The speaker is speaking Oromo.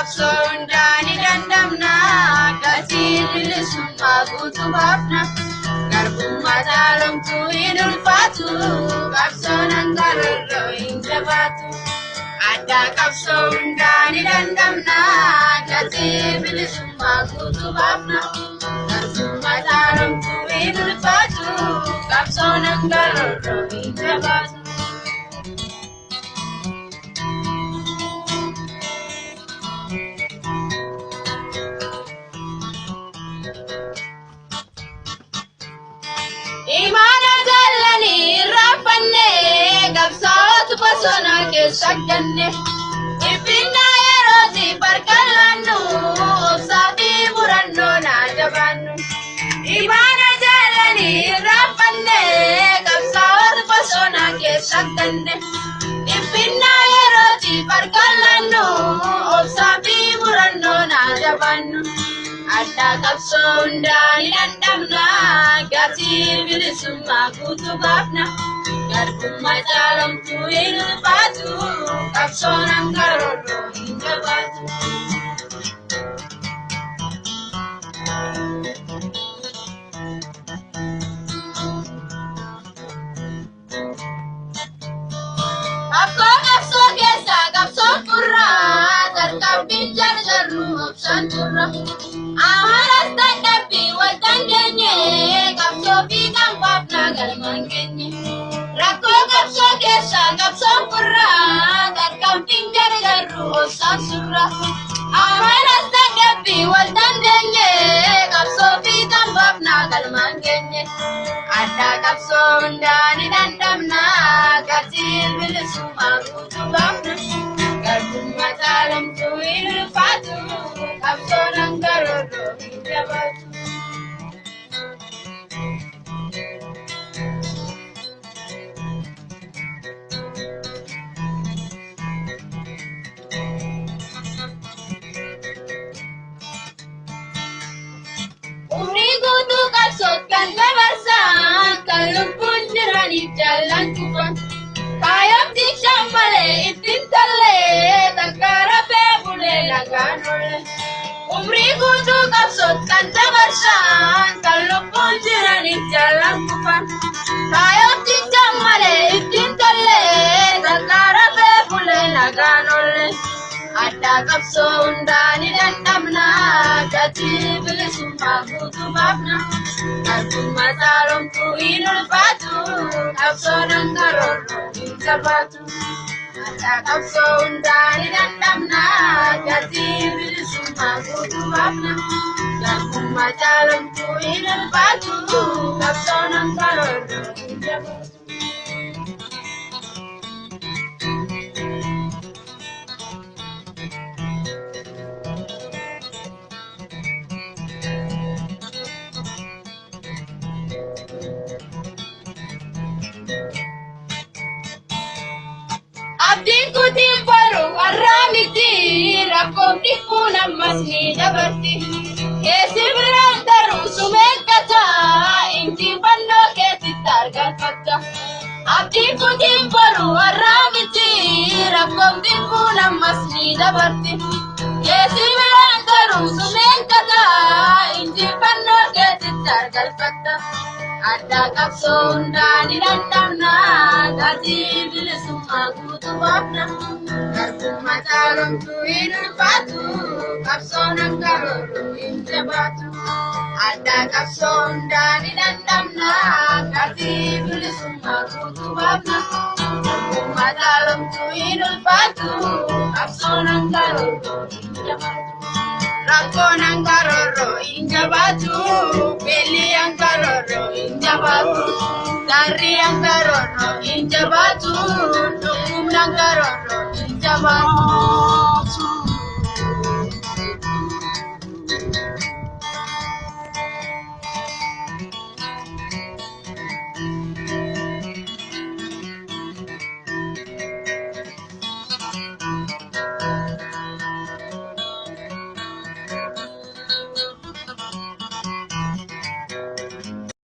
qabsoo hundaa ni dandamna, gatii bilisummaa guutuu baafna. Garbummaa caalomtuu hin ulfaatu, qabsoon hangararroo hin jabaatu. Addaa qabsoo hundaa ni dandamna, gatii bilisummaa guutuu baafna. Garbummaa caalomtuu hin ulfaatu, qabsoon hangararroo hin jabaatu. Imaana jaallanii irraanfanne, qabsaa'otu bosona keessa ganne. Dhiphinna yerootiif harka laannu, obsaa fi murannoo naa jabaannu. Imaana jaallanii irraanfanne, qabsaa'otu bosona keessa ganne. Dhiphinna yerootiif harka laannu, obsaa fi murannoo naa jabaannu. Addaa qabsoo hundaa ni dandamna, gatii bilisummaa guutuu baafna. Garbummaa caalomtuu hin ulfaatu, qabsoon hangaroorroo hin jabaatu. Rakkoo qabsoo keessaa qabsoon furraa, tarkaanfiin jarjarru obsaan turra. Amaras dadhabbii wal dandeenye, qabsoo fi kan baafnaa galmaan geenye. Rakkoo qabsoo keessaa qabsoon furraa, tarkaanfiin jarjarru obsaan surra. Amaras dadhabbii wal dandeenye, qabsoo fi kan baafnaa galmaan geenye. Addaa qabsoo hundaa ni dandamna, gatii bilisummaa guutuu baafna. Garbummaa caalomtuu hin ulfaatu, qabsoon hangaroorroo hin jabaatu. Umrii guutuu qabsoof kan dabarsan, kan lubbuun jiraniif jaallan kufan. Kaayyoon malee ittiin tollee, takka rafee bulee nagaan oolle. Umrii guutuu qabsoof kan dabarsan, kan lubbuun jiraniif jaallan kufan. Kaayyoon malee ittiin tollee, takka rafee bulee nagaan oolle. Addaa qabsoo hundaa ni dandamna, gatii bilisummaa guutuu baafna. Garbummaa caalomtuu hin ulfaatu, qabsoon hangaroorroo hin jabaatu. Addaa qabsoo hundaa ni dandamna, gatii bilisummaa guutuu baafna. Garbummaa caalomtuu hin ulfaatu, qabsoon hangaroorroo hin jabaatu. Abdiin kutiin boru har'aa miti, rakkoon dhiphuun ammas ni dabarti. Keessi biraan daruu sumeeggata, injifannoo keetitti argalfatta. Abdiin kutiin boru har'aa miti, rakkoon dhiphuun ammas ni dabarti. Keessi biraan daruu sumeeggata, injifannoo keetitti argalfatta. Addaa qabsoo hundaa ni dandamna, gatii bilisummaa guutuu baafna. Garbummaa caalomtuu hin ulfaatu, qabsoon hangaroorroo hin jabaatu. Addaa qabsoo hundaa ni dandamna, gatii bilisummaa guutuu baafna. Garbummaa caalomtuu hin ulfaatu, qabsoon hangaroorroo hin jabaatu. Rakkoon hangaroorroo hin jabaatu, beelli hangaroorroo hin jabaatu, darri hangaroorroo hin jabaatu, dhukkubni hangaroorroo hin jabaatu.